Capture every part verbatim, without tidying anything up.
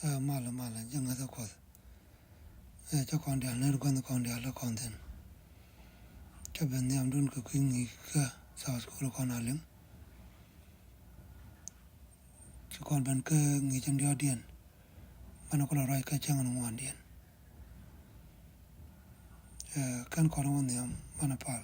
Ɛ, malɛ, malɛ, jɛ ŋäth ɛ Kuɔth. Ɛ, cä kɔn diaal ner gua̱nh kɔn diaal ɛ kɔn thi̱n. Cä ben nhiamdun kɛ kui̱ ŋi̱i̱kä Sabbath School kɔn a liŋ. Ci kɔn ben kä ŋi̱i̱c in diɔ̱ɔ̱kdiɛn. Banɛ kulɛ ruac kä cäŋ in ŋuandiɛn. Ɛ, kɛn kɔn wä nhiam banɛ pal.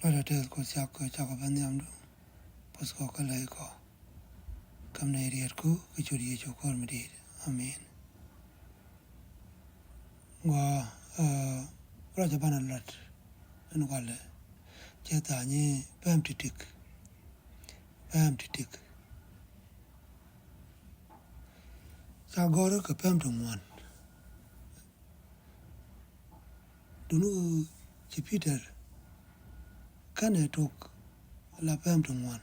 Ruacdä tɛth Kuoth cak, cakɔ ben nhiamdu. Puɔth kɔ kä lɛy kɔ. Käm nɛy rietku kɛ ciöt Yecu Kuäär mi di̱i̱t. Amen. Gua, ɛ, ruacä banɛ lat ɛn walɛ. Cɛ tha̱a̱ŋ i̱ pɛm ti̱ti̱k. Pɛm ti̱ti̱k. Ca gɔ̱rä kɛ pɛm ti ŋuan. Duni ɣöö ci Peter kɛnɛ tok la pɛm ti ŋuan.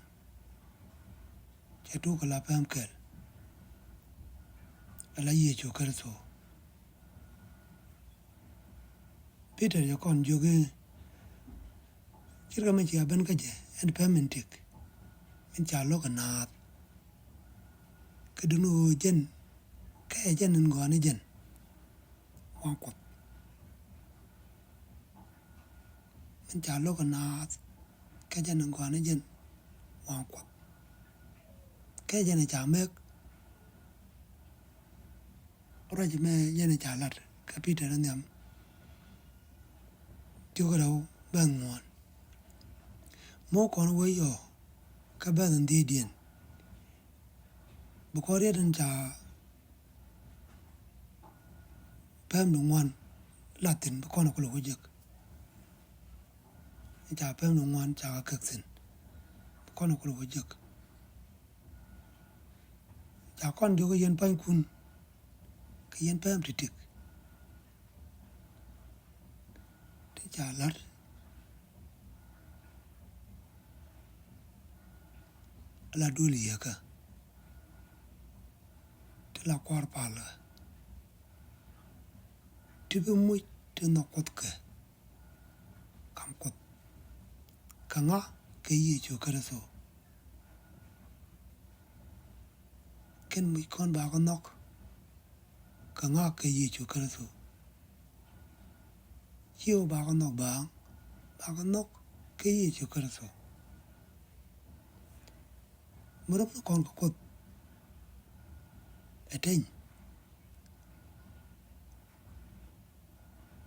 Cɛ tok la pɛm kɛl. Ala Yecu Kritho. Peter cɛ kɔn jiök i̱ ce̱tkɛ mi cia ben kä jɛ ɛn pɛm in tëk. Min ca lo̱k ɛ naath. Kä duni ɣöö jɛn kɛ jɛn in gɔaa ni jɛn. Waŋ Kuɔth. Min ca lo̱k ɛ naath kɛ jɛn in gɔaa ni jɛn. Waŋ Kuɔth. Kɛ jɛn in ca mɛk. Ruac mɛ yɛn ca lat kä Peter nhiam. Tiok rɛw bɛn ŋuan. Mɔ kɔn wee yɔ kä bɛn dhiecdiɛn. Bi kɔn riet in ca pɛm ni ŋuan lat thi̱n bi kɔn kulɛ wä jek. Ca pɛm ni ŋuan ca kɛ kek thi̱n bi kɔn kulɛ wä jek. Ca kɔn jiök yɛn pa̱nykun kɛ yɛn pɛm ti̱ti̱k. Ti ca la̱t la duël yieekä. Ti la kua̱r palä. Ti bi muc ti nhɔk Kuoth kɛ kam Kuoth. Kɛ ŋa? Kɛ Yecu Kritho. Kɛn muc kɔn bakɔ nhɔk. Kɛ ŋa? Kɛ Yecu Kritho. Ciɛ wä bakɔ nhɔk baaŋ, bakɔ nhɔk kɛ Yecu Kritho. Mi rɔm ni kɔn kɛ Kuoth ɛ teny.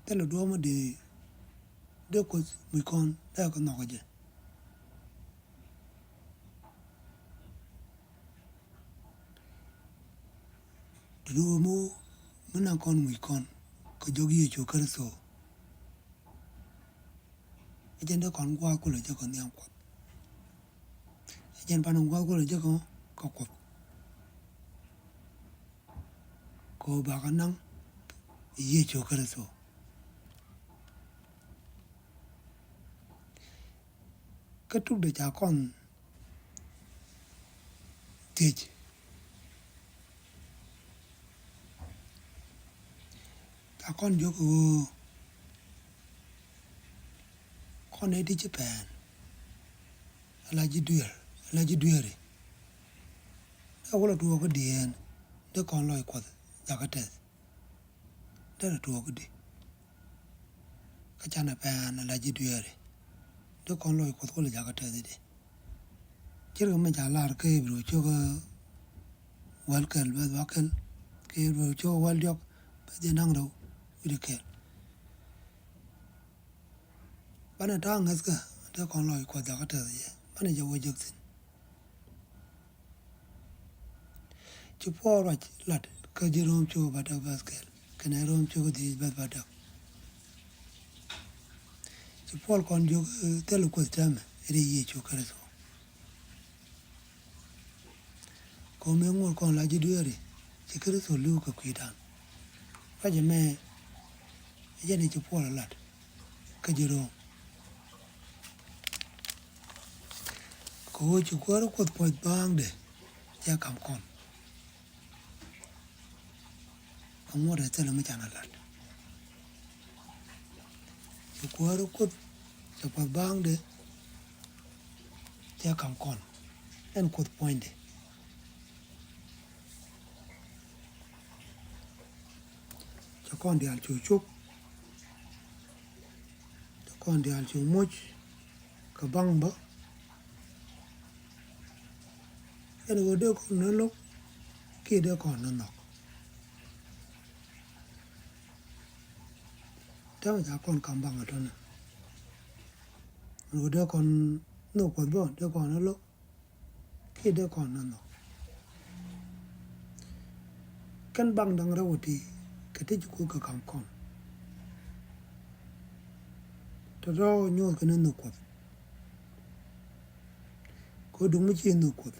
Thilɛ duɔ̱ɔ̱p mi dee, dee Kuoth muc kɔn dee kɛ nhɔk kɛ jɛ. Duni wä mi, mi naŋ kɔn muc kɔn kɛ jɔk Yecu Kritho. Ɛ jɛn dee kɔn gua̱a̱th kulɛ jek kɔn nhiam Kuɔth. Ɛ jɛn pan gua̱a̱th kulɛ jek kɔn kä Kuoth. Kɛ ɣöö bakɔ naŋ Yecu Kritho. Kä tukdɛ ca kɔn thiec. Ca kɔn jiök ɣöö kɔn ɛ ti ci pɛn. Ala ji̱ dueer, ala ji̱ dueeri. Dee wä lɛ tuɔɔk kä dieen dee kɔn lɔc Kuɔth jakä tɛth. Derɛ tuɔɔk i̱di. Kä canɛ pɛn ala ji̱ dueeri. Dee kɔn lɔc Kuɔth kulɛ jakä tɛth i̱di. Ce̱tkɛ mɛ ca lar kä Ibru cio̱kä wäl kɛl beth ba kɛl. Kä Ibru cio̱kä wäl diɔ̱k beth jɛ naŋ rɛw wi̱cdɛ kɛl. Banɛ ta̱a̱ ŋäthkä dee kɔn lɔc Kuɔth jakä tɛth jɛ. Banɛ jɛ wä jek thi̱n. Ci Puɔl ruac lat kä ji̱ Rom cio̱k bädäk bäth kɛl kɛnɛ Rom cio̱k dhiec bäth bädäk. Ci Puɔl kɔn jiök, eh, thilɛ Kuoth täämɛ ri Yecu Kritho. Kɛ ɣöö mëë ŋot kɔn la ji̱ dueeri ci Kritho li̱w kɛ kui̱dan. Ruac ɛmɛ ɛ jɛn i̱ ci Puɔl ɛ lat kä ji̱ Rom. Kɛ ɣöö ci Kuäär Kuoth puɔ̱c baaŋdɛ cɛ kam kɔn. Ɛŋuɔ̱t ɛ thilɛ mi canɛ lat. Ci Kuäär Kuoth cɛ puɔ̱c baaŋdɛ cɛ kam kɔn. Ɛn Kuoth puɔ̱nydɛ. Cɛ kɔn diaal cu cop, cɛ kɔn diaal cu moc kɛ baŋ bä. Ɛn ɣöö dee kɔn ni lo̱k kiɛ dee kɔn ni nhɔk. Täämɛ ca kɔn kam baŋ ɛ tɔnɛ. Ɛn ɣöö dee kɔn nhök Kuɔth bä, dee kɔn ni lo̱k kiɛ dee kɔn ni nhɔk. Kɛn baŋ da̱ŋ rɛw ɛ ti kɛ ti ci Kuoth kɛ ka̱m kɔn. Tɔ̱tɔ̱ nyuɔth kɛ ni nhök Kuɔth. Kɛ duŋ mi ci nhök Kuɔth.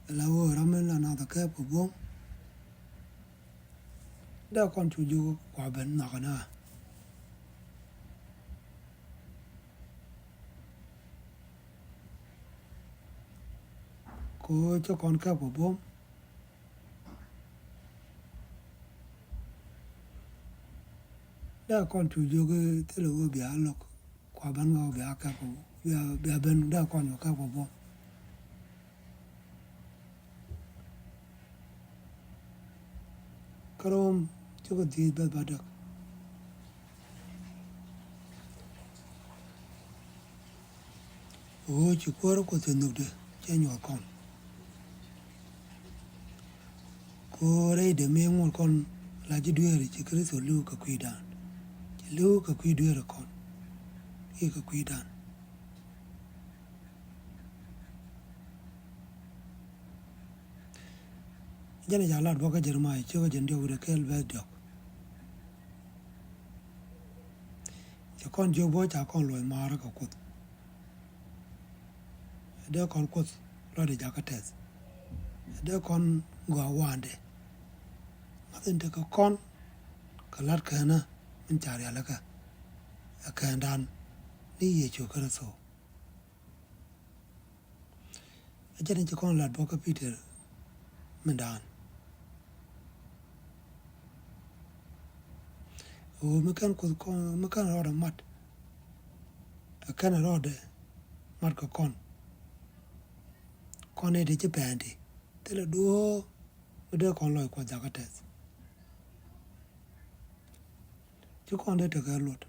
Ala wä ram mi la nath kɛɛp kɛ buɔ̱m. Dee kɔn cu jiök kua ben nhɔk ɛn a. Kɛ ɣöö cä kɔn kɛp kɛ buɔ̱m. Dee kɔn cu jiök thilɛ ɣöö bia lo̱k kua ben ɣä bia kɛp kɛ bia, bia ben dee kɔn cu kɛp kɛ buɔ̱m. Kä Rom cukɛ dhiec bɛth bädäk. Ɣöö ci Kuäär Kuoth cɛ nhökdɛ cɛ nyuɔth kɔn. Kɛ ɣöö rɛydɛ mëë ŋuɔ̱t kɔn la ji̱ dueeri ci Kritho li̱w kɛ kui̱dan. Ci li̱w kɛ kui̱ dueeri kɔn kiɛ kɛ kui̱dan. Jɛn ca lat bä kä Jeremia cio̱kä jiɛn diɔ̱k wi̱cdɛ kɛl bɛth diɔ̱k. Cɛ kɔn jiök bä ca kɔn luɔc maarä kɛ Kuoth. Ɛ dee kɔn Kuoth luɔcdɛ jakä tɛth. Ɛ dee kɔn gɔaa wa̱a̱ndɛ. Ŋa̱th in tekɛ kɔn kɛ la̱t känä min ca rialikä. Ɛ kändan ni Yecu Kritho. A jɛn in ci kɔn lat bä kä Peter mindan. Ɣöö mi kɛn Kuoth kɔn, mi kɛn rɔɔdɛ mat. Ɛ kɛn rɔɔdɛ mat kɛ kɔn. Kɔn i̱ ti ci pɛn ti thilɛ duɔ̱ɔ̱p mi dee kɔn lɔc Kuɔth jakä tɛth. Ci kɔn dee tekɛ luɔt.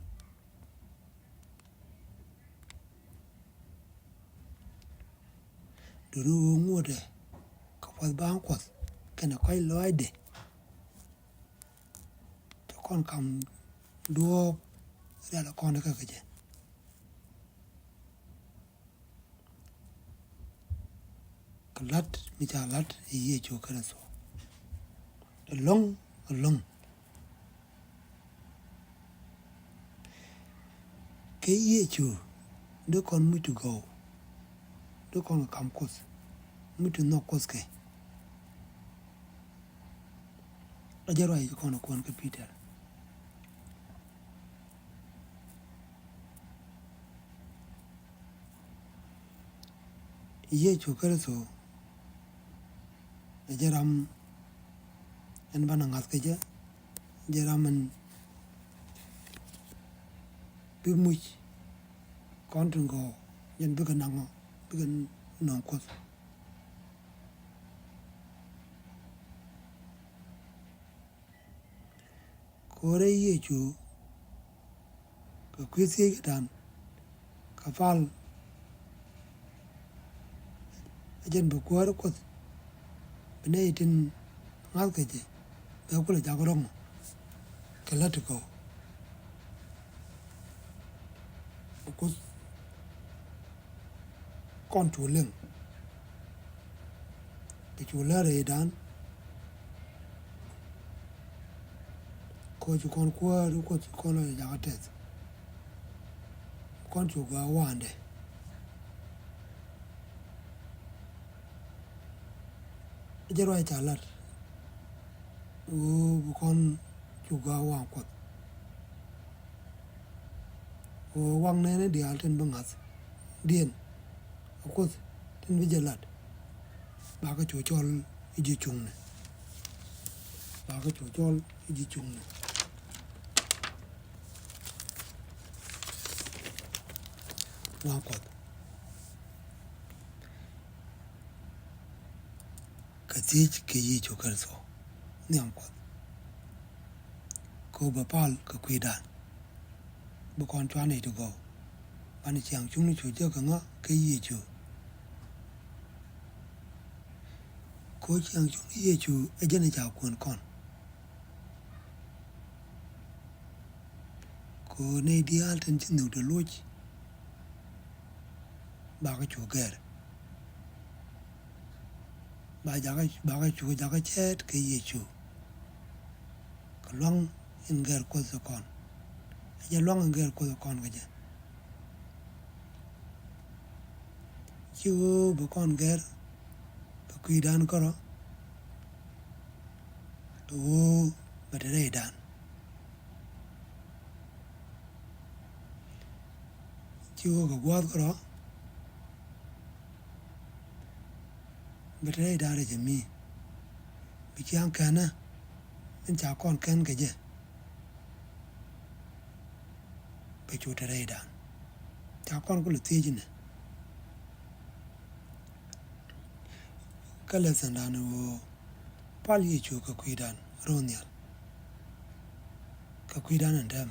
Duŋni ɣöö ŋuɔ̱tdɛ kɛ puɔth baaŋ Kuɔth kɛnɛ kɔc lɔaacdɛ. Cɛ kɔn kam duɔ̱ɔ̱p rial kɔn kä kɛ jɛ. Kɛ la̱t mi ca la̱t i̱ Yecu Kritho. Ɛlɔ̱ŋ, ɛlɔ̱ŋ. Kɛ Yecu dee kɔn muc ti gɔw, dee kɔn kɛ kam Kuoth, muc ti nhɔk Kuoth kɛ. A jɛ ruac kɔn a kuɔn kä Peter. Yecu Kritho ɛ jɛ ram ɛn banɛ ŋa̱th kɛ jɛ, jɛ ram ɛn bi muc kɔn tin gɔɔ jɛn bikɛ naŋ ɔ bikɛ nɔŋ Kuoth. Ko̱rɛ Yecu kɛ kui̱ thiec kɛ da̱a̱n kɛ pal. A jɛn bi Kuäär Kuoth bi nɛy tin ŋa̱th kɛ jɛ bɛ kulɛ jak rɔ̱ŋ kɛ lät ti gɔw. Kuoth kɔn cu liŋ. Kɛ cu lär rɛydan. Kɔ ci kɔn Kuäär Kuoth ci kɔn lɔ jakä tɛth. Kɔn cu gɔaa wa̱a̱ndɛ. Jɛ ruac ca lat. Ɣöö bi kɔn cu gɔaa wa̱a̱ Kuɔth. Ɣöö waŋ nɛɛni diaal tin bi ŋa̱th diɛn a Kuoth tin bi jɛ lat. Bakɛ cu cɔl i̱ ji̱ cuŋni. Bakɛ cu cɔl i̱ ji̱ cuŋni. Wa̱a̱ Kuɔth. Kɛ thiec kɛ Yecu Kritho. nhiam Kuɔth. Kɛ ɣöö bɛ pal kɛ kui̱dan, bi kɔn cuan nɛy ti gɔw. Banɛ ciaŋ cuŋni cu jek kɛ ŋa? Kɛ Yecu. Kɛ ɣöö ciaŋ cuŋni Yecu ɛ jɛn ɛ ca kuɛn kɔn. Kɛ ɣöö nɛy diaal tin ci nhök ti loc, bakɛ cu gɛr. Ba jakä, bakɛ cu jakä cɛɛt kɛ Yecu. Kɛ luaŋ in gɛr Kuoth kɛ kɔn. Ɛ jɛ luaŋ in gɛr Kuoth kɛ kɔn kɛ jɛ. Ci ɣöö bɛ kɔn gɛr kɛ kui̱dan kärɔ̱, kɛ ɣöö bɛ te rɛydan. Ci ɣöö kɛ gua̱a̱th kärɔ̱, bɛ te rɛydan rɛy cɛ mi. Bi ciaŋ kɛnɛ min ca kɔn kɛn kɛ jɛ, bɛ cu te rɛydan. Ca kɔn kulɛ thiec inɛ. Kä lɛthɛndan ɣöö pal Yecu kɛ kui̱dan ro̱o̱ nhial. Kɛ kui̱dan ɛn tɛm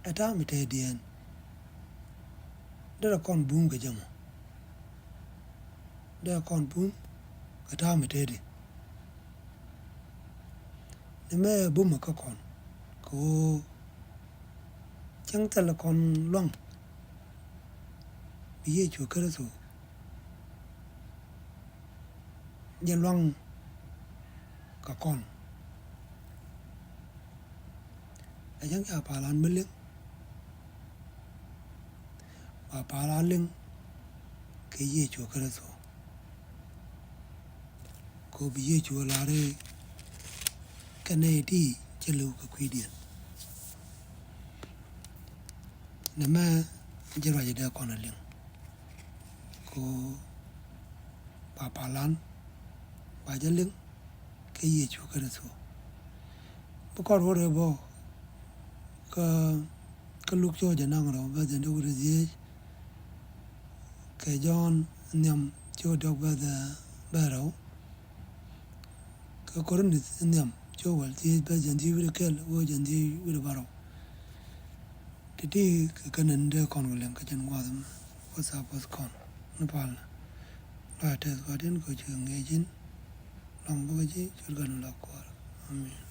ɛ ta̱a̱ mi tɛɛdiɛn. Derɛ kɔn bum kɛ jɛ mɔ. Derɛ kɔn bum kɛ ta̱a̱ mi tɛɛdi. Ni mɛ bumɛ kä kɔn kɛ ɣöö cäŋ thilɛ kɔn luaŋ bi Yecu Kritho jɛ luaŋ kɛ kɔn. Ɛ cäŋ ca palan mi liŋ, ba palan liŋ kɛ Yecu Kritho. Kɛ ɣöö bi Yecu ɛ lar i̱ kɛn nɛy ti cɛ li̱w kɛ kui̱diɛn. Nɛmɛ jɛ ruac dee kɔn a liŋ. Kɛ ɣöö ba palan ba jɛ liŋ kɛ Yecu Kritho. Bi kɔr wä rɛ bä kä, kä Luk cio̱ jɛ naŋ rɛw bäth jɛ dee wi̱r dhiec. Kɛ Jɔ̱ɔ̱n nhiam cio̱ diɔk bäth bä rɛw. Kɛ Korinth nhiam cio̱ wäl dhiec bäth jɛ dhiec wi̱r kɛl wä jɛ dhiec wi̱r bä rɛw. Ti̱ti̱ kɛ kɛn in dee kɔn kɛ liŋ kä jɛn gua̱a̱th ɛmɛ. Wä thaak Kuɔth kɔn ni palnɛ. Lɔc a tɛth gua̱a̱th in kɛ ci kɛ ŋi̱eec in. Lɔŋ bä kä ji̱ cut kɛn in lɔk kuɔɔr. Amen.